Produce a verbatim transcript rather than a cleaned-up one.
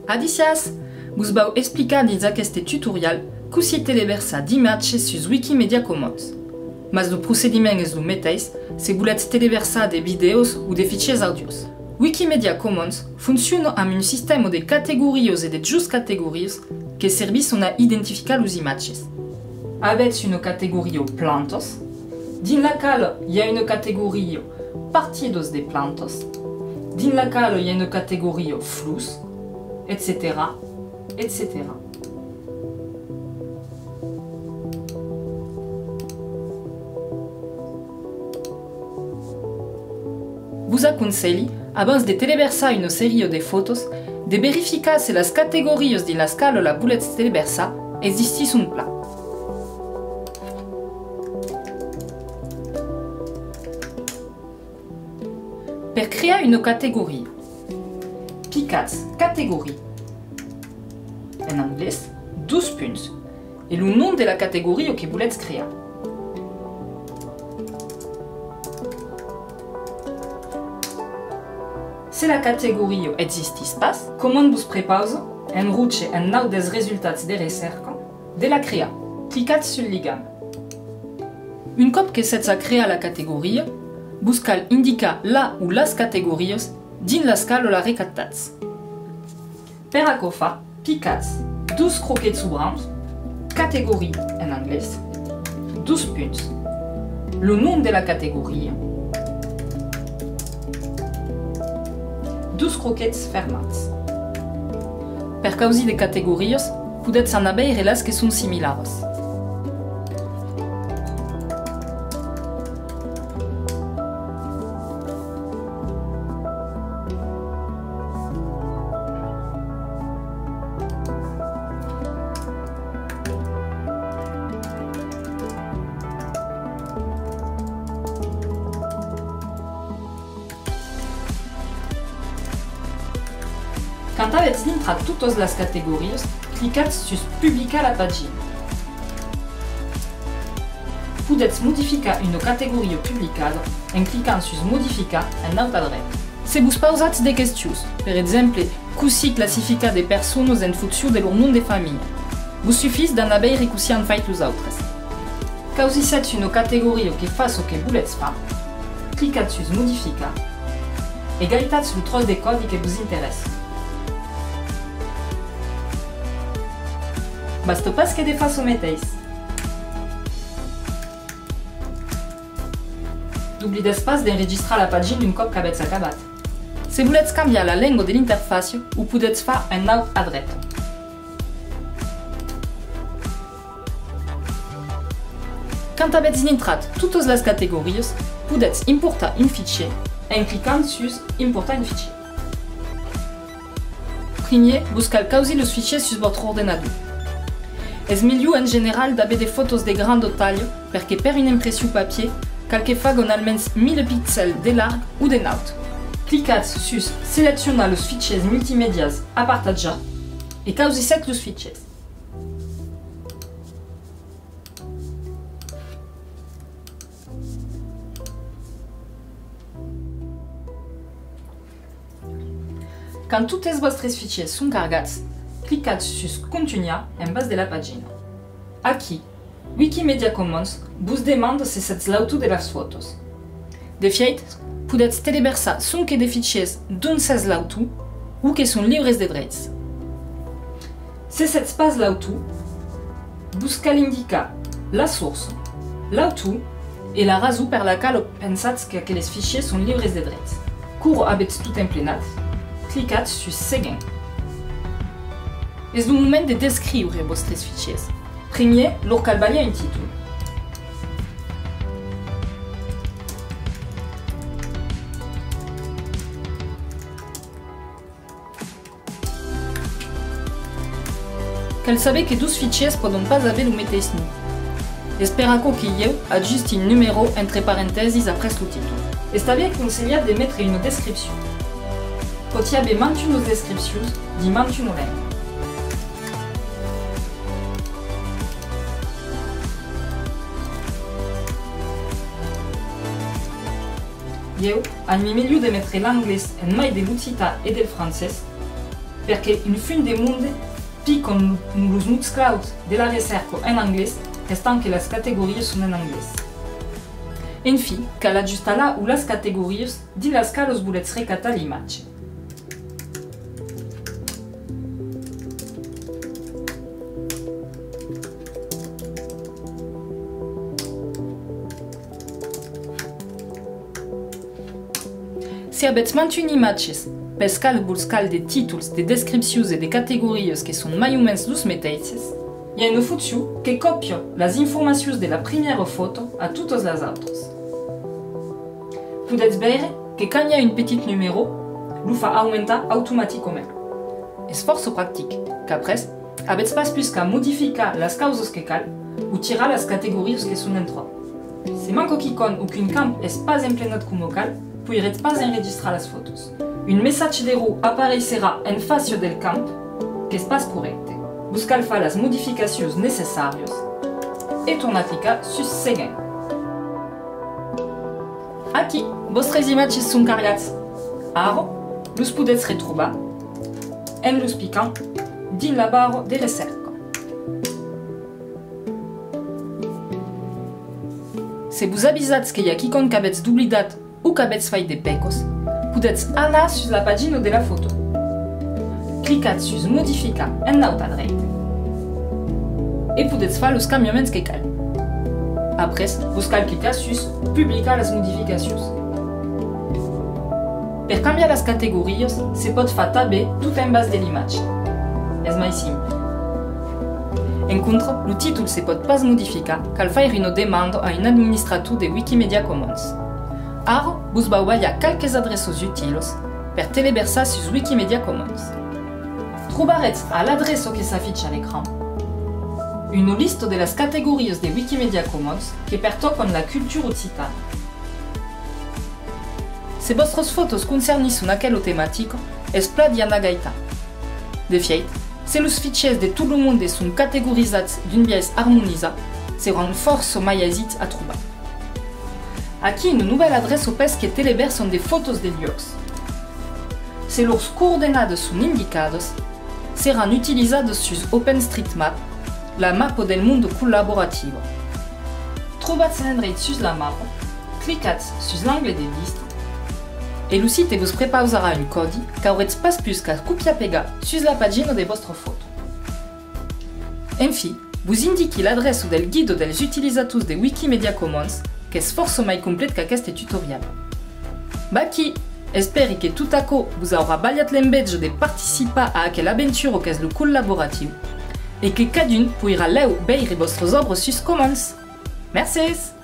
Adissiatz! Vos vau explicar dins aqueste tutorial cossí televersar d'imatges sus Wikimedia Commons. Mas lo procediment es lo meteis se volètz televersar de vidèos o de fichièrs àudios. Wikimedia Commons fonciona amb un sistèma de categorias e de jos-categorias que servisson a identificar los imatges. Avètz una categoria plantas, dins la quala i a una categoria partidas de plantas, dins la quala i a una categoria flors, etcetèra, etcetèra. Vos aconselhi, abans de televersar una seria de fòtos, de verificar se las categorias dins las qualas la volètz televersar existisson plan. Per crear una categoria, picatz Categoria, en anglés, dos punts, e lo nom de la categoria que volètz crear. Se la categoria existís pas, Commons vos prepausa, en roge en naut dels resultats de recèrca, de la crear. Clicatz sul ligam. Un còp que sètz a crear la categoria, vos cal indicar la o las categorias dins las qualas la recaptatz. Per aquò far, picatz dos croquets obrants, categoria en anglés, dos punts, lo nom de la categoria, dos croquets fermats. Per causir de categorias, podètz anar veire las que son similaras. Quand avètz dintrat totas las categorias, clicatz sus Publicar la pagina. Podètz modificar una categoria publicada en clicant sus Modificar en naut a dreta. Se vos pausatz de questions, per exemple, cossí classificar de personas en foncion de lor nom de familha, vos sufís d'anar veire cossí an fait los autres. Causissètz una categoria que fa çò que volètz far, clicatz sus Modificar e gaitatz lo tròç de còdi que vos interèssa. Basta pas que de far çò meteis. Doblidètz pas d'enregistrar la pagina un còp qu'avètz acabat. Se volètz cambiar la lenga de l'interfàcia, o podètz far en naut a dreta. Quand avètz dintrat totas las categorias, podètz importar un fichièr en clicant sus Importar un fichièr. Primièr, vos cal causir los fichièrs sus vòstre ordenador. Es melhor en general d'aver de fòtos de granda talha, perque per una impression papièr cal que fagan almens mila pixèls de larg o de naut. Clicatz sus Seleccionar los fichièrs multimèdias a partatjar e causissètz los fichièrs. Quand totes vòstres fichièrs son cargats, clicatz sus Contunhar en bas de la pagina. Aquí, Wikimedia Commons vos demanda se sètz l'autor de las fòtos. De fièit, podètz televersar sonque de fichièrs d'ont sètz l'autor o que son libres de dreits. Se sètz pas l'autor, vos cal indicar la sorça, l'autor e la rason per la quala pensatz qu'aqueles fichièrs son libres de dreits. Quora avètz tot emplenat, clicatz sus Seguent. Es lo moment de descriure vòstres fichièrs. Primièr, lor cal balhar un títol. Cal saber que dos fichièrs pòdon pas aver lo meteis nom. Es per aquò que ieu ajusti un numèro entre parentèsis après lo títol. Es tanben conselhat de metre una descripcion. Pòt i aver mantunas descripcions dins mantuna lenga. Ieu, aimi melhor de metre l'anglés en mai de l'occitan e del francés, perque un fum de monde picon los mots claus de la recèrca en anglés, estant que las categorias son en anglés. Enfin, cal ajustar la o las categorias dins las qualas volètz recatar l'imatge. Se avètz mantun imatges, pels quals vos cal de títols, de descripcions e de categorias que son mai o mens los meteisses, i a una fonction que còpia las informacions de la primièra fòto a totas las autras. Podètz veire que quand i a un petit numèro, lo fa aumentar automaticament. Es fòrça practic, qu'après, avètz pas pus qu'a modificar las causas que cal o tirar las categorias que son en tròp. Se manca quicòm o qu'un camp es pas emplenat coma cal, poiretz pas enregistrar las fòtos. Un messatge d'error apareisserà en fàcia del camp qu'es pas corrècte. Vos cal far las modificacions necessàrias e tornar clicar sus Seguent. Aquí, vòstres imatges son cargats. Ara, los podètz retrobar en los picant dins la barra de recèrca. Se vos avisatz que i a quicòm qu'avètz doblidat o qu'avètz fait de pècas, podètz anar sus la pagina de la fòto. Clicatz sus Modificar en naut a dreita e podètz far los cambiaments que cal. Après, vos cal clicar sus Publicar las modificacions. Per cambiar las categorias, se pòt far tanben tot en bas de l'imatge. Es mai simple. En contra, lo títol se pòt pas modificar, cal faire una demanda a un administrator de Wikimedia Commons. Ara, vos vau balhar qualques adreças utilas per televersar sus Wikimedia Commons. Trobaretz a l'adreça que s'aficha a l'ecran una lista de las categorias de Wikimedia Commons que pertòcan la cultura occitana. Se vòstras fòtos concernisson aquela tematica, es plan d'i anar gaitar. De fièit, se los fichièrs de tot lo monde son categorizats d'un biais armonizat, seràn fòrça mai aisits a trobar. Aquí una novèla adreça pels que televersan de fòtos de luòcs. Se lors coordenadas son indicadas, seràn utilizadas sus OpenStreetMap, la mapa del monde collaborativa. Trobatz l'endreit sus la mapa, clicatz sus l'angle de vista e lo site vos prepausarà un còdi qu'auretz pas pus qu'a copiar-pegar sus la pagina de vòstra fòto. Enfin, vos indiqui l'adreça del guida dels utilizators de Wikimedia Commons, qu'es fòrça mai complet qu'aqueste tutorial. Vaquí! Espèri que tot aquò vos aurà balhat l'enveja de participar a aquela aventura qu'es lo collaboratiu e que cadun poirà lèu veire vòstras òbras sus Commons. Mercés!